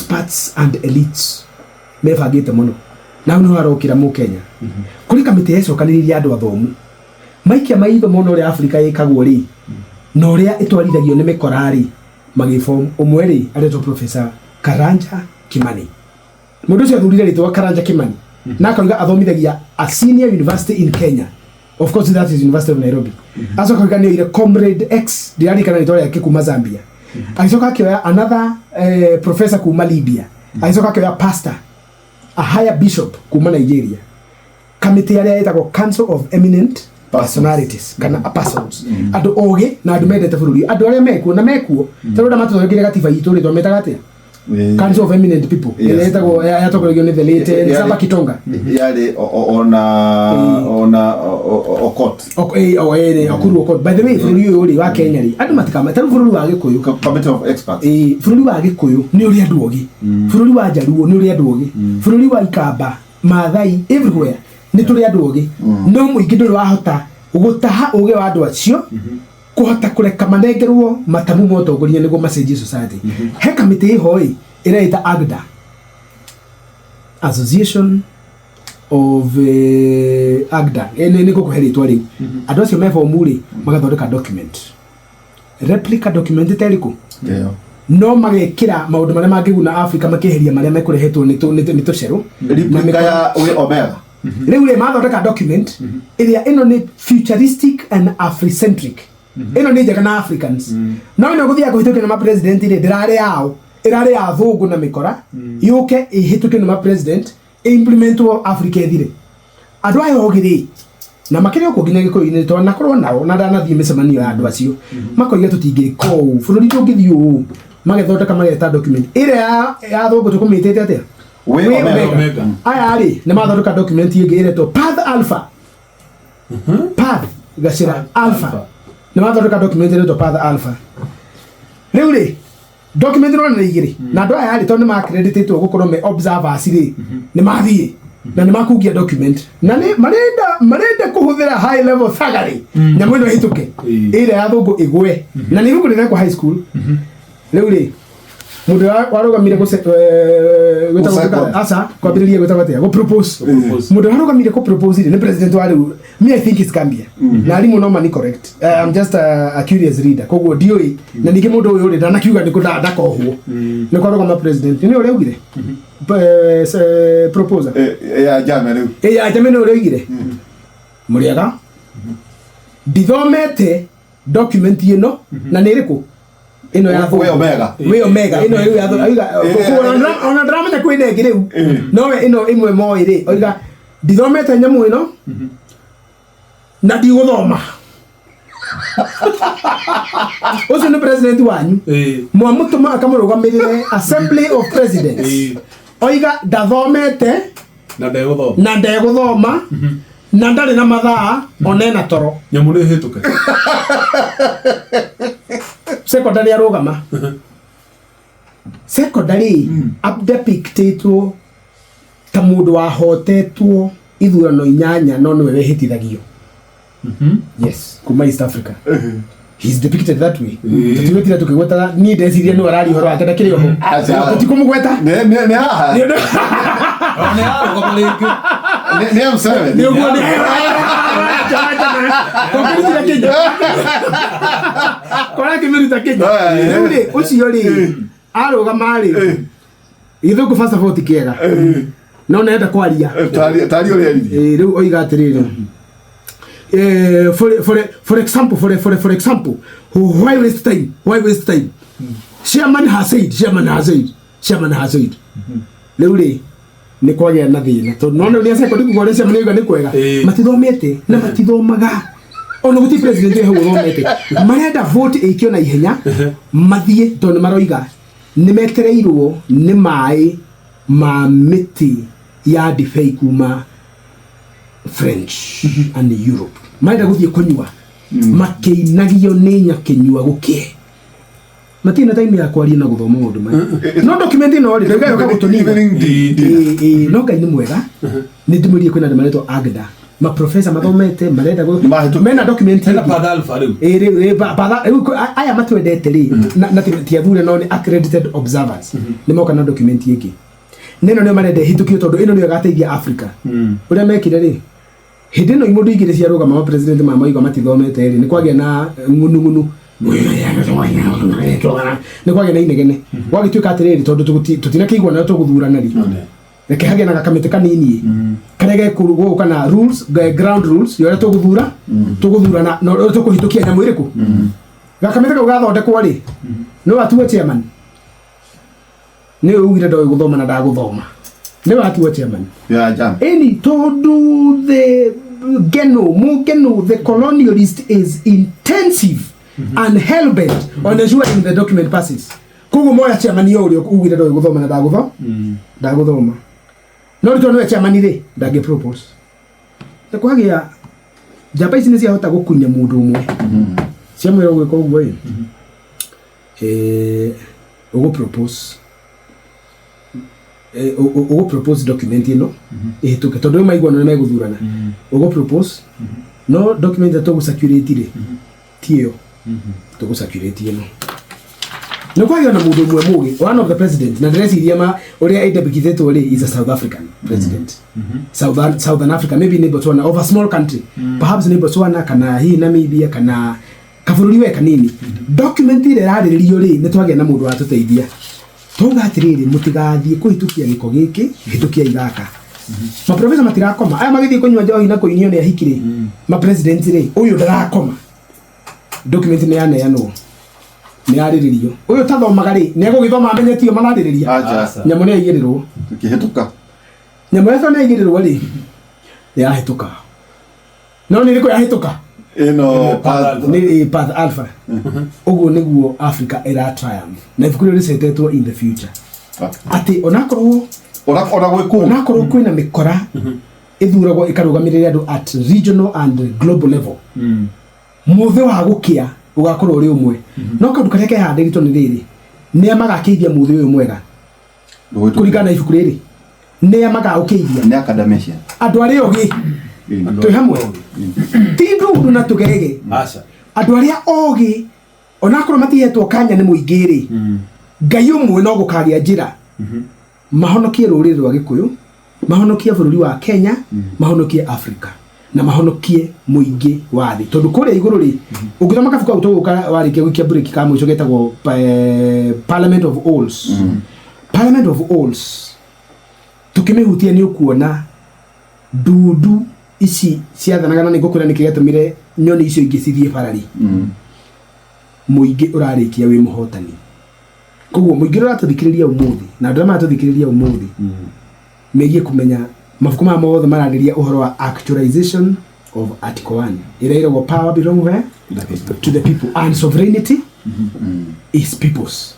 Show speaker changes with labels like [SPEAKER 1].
[SPEAKER 1] Experts and elites mebangĩte mũno na hau nĩho harokĩra mũkenya. Kũrĩ kamĩtĩ yecokanĩrĩirie andũ athomu maikia maitho mona ũrĩa Afrika ĩkagwo rĩ na ũrĩa ĩtwarithagio nĩ mĩkora rĩ, magĩform ũmwe rĩ aretwo Professor Karanja Kimani. Mũndũ ũcio athurire rĩtwa Karanja Kimani na akauga athomithagia a senior university in Kenya. Of course, that is University of Nairobi. Acoka akauga nĩ oire Comrade X, ndiririkana rĩtwa rĩake, kuma Zambia. Agĩcoka akĩoya another professor kuma Libya. Agĩcoka akĩoya pastor, a higher bishop kuma Nigeria. Kamĩtĩ arĩa ĩtagwo Council of Eminent Personalities kana persons, andũ ogĩ na andũ mendete bũrũri, andũ arĩa mekuo na mekuo tondũ arĩa matũthondekire gatiba itũ rĩ, twametaga atĩa? Council of Eminent People ĩrĩa ĩtagwo yatongoragio nĩ the late Samba Kitonga.
[SPEAKER 2] Yarĩ ona Okot.
[SPEAKER 1] Okuru Okot. By the way, bũrũri ũyũ rĩ wa Kenya rĩ, andũ matikama tarĩu bũrũri wa Gĩkũyũ.
[SPEAKER 2] Committee of Experts.
[SPEAKER 1] Ĩĩ, bũrũri wa Gĩkũyũ nĩ ũrĩ andũ ogĩ, bũrũri wa Njaruo nĩ ũrĩ andũ ogĩ, bũrũri wa Ikamba, Maathai, everywhere nĩ tũrĩ andũ ogĩ, no mũingĩ ndũrĩ wahota gũtaha ũgĩ wa andũ acio kũhota kũreka manengerwo matamu ma ũtongoria nĩguo macenjie society. He kamĩtĩ ĩho ĩ ĩreĩta AGDA, Association of AGDA. Nĩ ngũkũhe rĩtwa rĩu. Andũ acio me bomu rĩ, magathondeka document, replica document ta ĩrĩkũ?
[SPEAKER 2] Ĩyo.
[SPEAKER 1] No magekĩra maũndũ marĩa mangĩguna Africa, makĩeheria marĩa mekũrehetwo nĩ tũcerũ na
[SPEAKER 2] Replica
[SPEAKER 1] mĩkora.
[SPEAKER 2] Ya wĩ Omega.
[SPEAKER 1] Rĩu rĩ, mathondeka document ĩrĩa ĩno nĩ futuristic and africentric, ĩno nĩ njega na Africans, no ĩno gũthiaga kũhĩtũkio nĩ mapresident rĩ, ndĩrarĩ yao, ĩrarĩ ya thũngũ na mĩkora, yũke ĩhĩtũkio nĩ mapresident, implementwo, Africa ĩthire. Andũ aya ogĩ rĩ, na makĩrĩ okuo nginya Gĩkũyũ-inĩ, tondũ nakorwo nao na ndanathiĩ mĩcemanio ya andũ acio, makoiga tũtingĩka ũũ, bũrũri ndũngĩthiĩ ũũ. Magethondeka mageta document ĩrĩa ya thũngũ tũkũmĩtĩte atĩa?
[SPEAKER 2] Wĩ
[SPEAKER 1] Wĩ
[SPEAKER 2] Omega.
[SPEAKER 1] Omega.
[SPEAKER 3] Omega.
[SPEAKER 1] Aya rĩ, nĩ mathondeka document ĩngĩ ĩretwo Path Alpha, Path gacĩra Alpha. Nĩ mathondeka document ĩretwo Path Alpha. Rĩu rĩ, document ĩno nĩ igĩrĩ, na andũ aya rĩ, tondũ nĩ makreditĩtwo gũkorwo me observers rĩ, nĩ mathiĩ na nĩ makungia document na nĩ marenda kũhũthĩra high level thuggery nyamũ ĩno ĩhĩtũke, ĩrĩa ya thũngũ ĩgwe, na nĩ ibuku rĩrekwo high school. Rĩu rĩ, mũndũ warũgamire gwĩtagwo
[SPEAKER 2] Gũsecond.
[SPEAKER 1] aca kwambĩrĩria, gwĩtagwo atĩa, gũ-propose.
[SPEAKER 3] Propose.
[SPEAKER 1] Mũndũ warũgamire kũ-propose rĩ, nĩ president wa rĩu. Me, I think it's Gambia, na arimũ no mani correct. I'm just a curious reader, koguo ndiũĩ. Na ningĩ mũndũ ũyũ rĩ, ndanakiuga nĩ kũ ndakohwo nĩ kwarũgama president nĩ ũrĩa augire. Proposer.
[SPEAKER 2] Ya jame rĩu.
[SPEAKER 1] Ĩ ya njame nĩ ũrĩa oigire, mũrĩega, ndithomete document ĩno na nĩ ĩrĩkũ ĩno ya
[SPEAKER 2] Wĩ Omega.
[SPEAKER 1] Wĩ Omega ĩno rĩu ya thũngũ. Oiga ona ndaramenya kwĩna ĩngĩ rĩu, nowe ĩno ĩmwe moĩ rĩ, oiga ndithomete nyamũ ĩno na ndigũthoma. Ũcio nĩ president wanyu mwamũtũma akamũrũgamĩrĩre Assembly of Presidents. Oiga ndathomete
[SPEAKER 3] na ndegũthoma.
[SPEAKER 1] Na ndegũthoma na ndarĩ na mathaa ona ena toro.
[SPEAKER 3] Nyamũ nĩ ĩhĩtũke.
[SPEAKER 1] Secondary arũgama secondary depictĩtwo ta mũndũ wahotetwo ithurano inyanya, no nĩwe wehĩtithagio. Yes, kuma East Africa he's depicted that way. Tũtigwĩtira tũkĩgwetaga, niĩ ndeciria nĩwe araria ũhoro wake, ndakĩrĩ oho.
[SPEAKER 2] Aca.
[SPEAKER 1] Tũtikũmũgweta.
[SPEAKER 2] Nĩ haha.
[SPEAKER 1] Nĩ ũndũ
[SPEAKER 3] Nĩ ararũgama rĩngĩ.
[SPEAKER 2] Nĩ M7.
[SPEAKER 1] Nĩ ũguo nĩ kũngĩrutĩra Kenya, kora kĩmĩruta Kenya. Rĩu rĩ, ũcio rĩ arũgama rĩ, gĩthũngũ first of all ti kĩega, no nenda kwaria.
[SPEAKER 2] Tari ũrĩa eririe.
[SPEAKER 1] Rĩu oiga atĩrĩrĩ, for example, for example, why waste time? Why waste time? Chairman has said, chairman has said, chairman has said. Rĩu rĩ, nĩ kwagĩa na thĩna tondũ no rĩu nĩ second kuga ũrĩa chairman oiga nĩ kwega. Matithomete na matithomaga, ona gũtirĩ president wĩ hau ũthomete. Marenda vote ĩikio na ihenya mathiĩ, tondũ nĩ maroiga nĩ metereirwo nĩ maĩ ma mĩtĩ ya ndibei kuma French and Europe, marenda gũthiĩ kũnyua makĩinagio nĩ nyakĩnyua gũkĩe. Matirĩ na time ya kwaria na gũthoma maũndũ maya, no document ĩno rĩ, ndauga yoka gũtũnina.
[SPEAKER 2] Evening
[SPEAKER 1] Ĩĩ, no Ngai nĩ mwega, nĩ ndĩmwĩrire kwĩna andũ maretwo Agda. Maprofesa mathomete marenda
[SPEAKER 2] Nĩmahĩtũkia.
[SPEAKER 1] Mena document
[SPEAKER 3] Hena
[SPEAKER 1] ĩngĩ.
[SPEAKER 3] Path Alpha rĩu.
[SPEAKER 1] Ĩ, rĩu, ĩ, rĩu aya matwendete rĩ na ti athure no nĩ accredited observers nĩ moka na document ĩngĩ na ĩno nĩyo marenda ĩhĩtũkio tondũ ĩno nĩyo ĩgateithia Africa. Ũrĩa mekire rĩ, hĩndĩ ĩno imũndũ igĩrĩ ciarũgama, ma president ma moiga matithomete rĩ, nĩ kwagĩa na ng'unung'unu, nĩ kwagĩa na inegene, gwagĩtuĩka atĩrĩrĩ, tondũ tũtinakĩiguana tũgũthurana rĩ, reke hagĩe na gakamĩtĩ kanini karĩa gegũka na rules, ground rules ya ũrĩa tũgũthura, tũgũthurana na ũrĩa tũkũhĩtũkia nyamũ ĩrĩkũ. Gakamĩtĩ kau gathondekwo rĩ, nĩ watuo chairman nĩ ugire ndoĩ gũthoma na ndagũthoma, nĩ watuo chairman.
[SPEAKER 2] Ya jam.
[SPEAKER 1] Ĩni tondũ the geno mugeno, the colonialist is intensive and hellbent on ensuring the document passes. Koguo moya chairman yo ũrĩa ugire ndoĩ gũthoma na ndagũthoma, no rĩ tondũ nĩwe chairman rĩ, ndangĩ propose nĩ kwagĩa njamba ici nĩ ciahota gũkunya mũndũ ũmwe ciamwĩra ũgwĩka ũguo ĩ, ũgũ propose ũgũ propose document ĩno ĩhĩtũke tondũ rĩu maiguano nĩ megũthurana, ũgũ propose no document ĩrĩa tũgũ circulate rĩ ti ĩyo, tũgũ circulate ĩno. Nĩ kwagĩa na mũndũ ũmwe mũgĩ, one of the president, na ndĩreciria ma ũrĩa ĩdepictĩtwo rĩ, is a South African president, Southern Africa, maybe nĩ Botswana, of a small country, perhaps nĩ Botswana kana hihi Namibia kana kabũrũri we kanini. Document ĩrĩa ĩrarĩrĩrio rĩ, nĩ twagĩa na mũndũ watũteithia twauga atĩrĩrĩ, mũtigathiĩ kũhĩtũkia gĩko gĩkĩ, hĩtũkia igaka. Maprofesa matirakoma, aya magĩthiĩ kũnyua njohi na kũinio nĩ ahiki rĩ, mapresident rĩ, ũyũ ndarakoma. Document nĩ yaneanwo, nĩ yarĩrĩrio, ũyũ tathomaga rĩ, nĩ egũgĩthoma amenye tiyo mararĩrĩria.
[SPEAKER 2] Acha.
[SPEAKER 3] Aca.
[SPEAKER 1] Nyamũ nĩ yaigĩrĩrwo.
[SPEAKER 2] Tukihituka.
[SPEAKER 1] Nyamũ ĩyo nĩ yaigĩrĩrwo rĩ, nĩ yahĩtũka, no nĩ ĩrĩkũ yahĩtũka?
[SPEAKER 2] Ĩno
[SPEAKER 3] Path Alpha.
[SPEAKER 1] Nĩ Path Alpha. Ũguo nĩguo Africa ĩra triumph na ibuku rĩu rĩcetetwo in the future atĩ onakorwo
[SPEAKER 2] Ona ona gwĩkũ.
[SPEAKER 1] Onakorwo kwĩna mĩkora ĩthuragwo ĩkarũgamĩrĩra andũ at regional and global level, mũthĩ wa gũkĩa ũgakorwo ũrĩ ũmwe. No kaũndũ karĩa kehandĩrĩtwo nĩ rĩrĩ, nĩa magakĩithia mũthĩ ũyũ mwega kũringana na ibuku rĩrĩ? Nĩa magaũkĩithia?
[SPEAKER 2] Nĩ academician.
[SPEAKER 1] Andũ arĩa ogĩ. Twĩ hamwe, ti ndundu na tũgege.
[SPEAKER 3] Aca.
[SPEAKER 1] Andũ arĩa ogĩ, onakorwo matihetwo kanya nĩ mũingĩ rĩ, Ngai ũmwe no gũkagĩa njĩra mahonokie rũrĩrĩ rwa Gĩkũyũ, mahonokie bũrũri wa Kenya, mahonokie Africa na mahonokie mũingĩ wa thĩ, tondũ kũrĩa igũrũ rĩ, ũngĩthoma kabuku kau tũgũka warĩkia gũikia break ka mũico getagwo Parliament of Owls. Parliament of Owls tũkĩmĩhutia nĩ ũkuona ndundu ici ciathanaga, na nĩ ngũkwĩra nĩkĩ gĩatũmire nyoni icio ingĩ cithiĩ barari. Mũingĩ ũrarĩkia wĩ mũhotani. Koguo mũingĩ ũrĩa ũratũthikĩrĩria ũmũthĩ na andũ arĩa maratũthikĩrĩria ũmũthĩ megiĩ kũmenya mabuku maya mothe mararĩria ũhoro wa actualization of article 1 ĩrĩa ĩragwo power belong where? To the people, and sovereignty is people's.